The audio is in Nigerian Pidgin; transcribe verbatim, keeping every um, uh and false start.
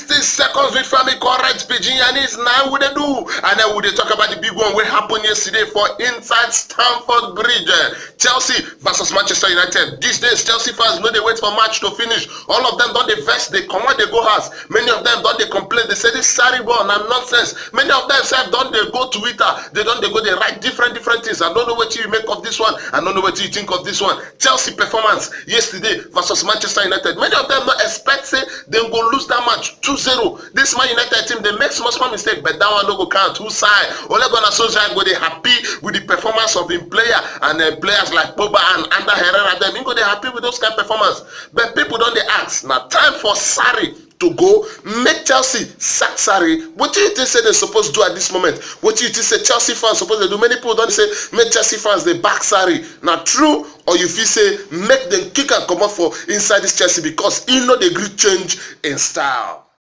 Sixty seconds with Fami, correct pidgin, and it's now we dey do. And then we dey talk about the big one wey happen yesterday for inside Stamford Bridge. Eh, Chelsea versus Manchester United. These days, Chelsea fans no dey wait for match to finish. All of them don dey vex, dey comot, dey go house. Many of them don dey complain. They say this Sarri ball na nonsense. Many of them sef don dey go Twitter. They don dey go dey write different different things. I don't know what you make of this one. I don't know what you think of this one. Chelsea performance yesterday versus Manchester United. Many of them no expect say dem go lose that match two zero. This Man United team dey make small small mistake, but that one no go count. Who side? Ole Gunnar Solskjaer go dey happy with the performance of him player and uh, players like Pogba and Ander Herrera. Dem he go dey happy with those kind performance. But people don dey ask, na time for Sarri to go, make Chelsea sack Sarri? What do you think say they suppose do at this moment? What do you think say Chelsea fans suppose dey do? Many people don say make Chelsea fans dey back Sarri. Na true, or you feel say make dem kick am comot for inside this Chelsea because he no dey gree change in style?